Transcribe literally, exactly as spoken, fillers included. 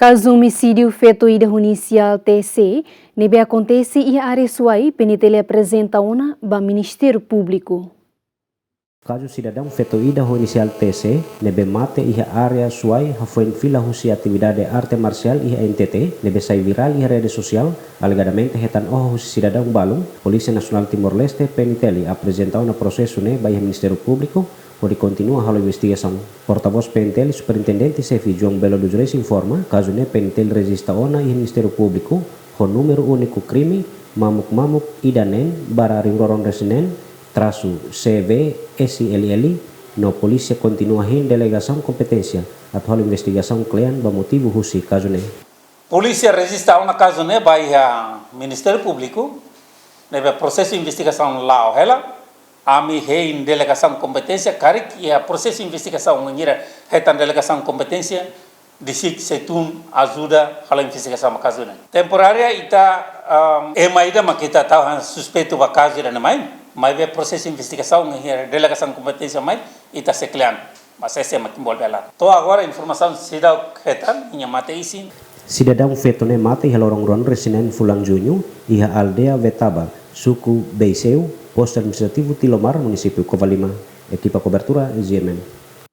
Kazu omisídiu feto ida ho inisiál T C ne'ebé akontese iha área Suai, P N T L aprezenta ona ba Ministériu Públiku. Kazu sidadaun feto ida ho inisiál T C ne'ebé mate iha área Suai hafoin fila husi atividade arte marsiál iha N T T ne'ebé sai virál iha rede sosiál, alegadamente hetan oho husi sidadaun balun, Polísia Nasionál Timor-Leste, P N T L, aprezenta ona prosesu ne'e ba iha Ministériu Públiku hodi kontinua halo investigasaun. Portavós P N T L, Superintendente Xefe João Belo dos Reis informa, kazu ne'e P N T L rejista ona iha Ministériu Públiku ho númeru úniku krime mamuk mamuk ida neen barra rihun rua ruan resin neen trasu C V S L L, no polísia kontinua hein delegasaun kompeténsia atu halo investigasaun kle'an ba motivu husi kazu ne'e. Polísia rejista ona kazu ne'e ba iha Ministériu Públiku, ne'ebé prosesu investigasaun la'o hela, ami hein delegasaun kompeténsia, karik iha prosesu investigasaun wainhira hetan delegasaun kompeténsia, deside sei tun ajuda halo investigasaun ba kazu ne'e. Temporária ita, um, ema ida mak ita tau han suspeitu ba kazu ida-ne'e mai, maibé prosesu investigasaun iha delegasaun kompeténsia mai, ita sei kle'an, mas ese mak envolve hela. To'o agora informasaun seidauk hetan, nia mate isin. Sidadaun feto ne'e mate iha loron rua ruan resin neen fulan Juñu, iha aldeia Vetaba, suku Beiseu, postu administrativu Tilomar, munisípiu Covalima. Ekipa kobertura, G M N.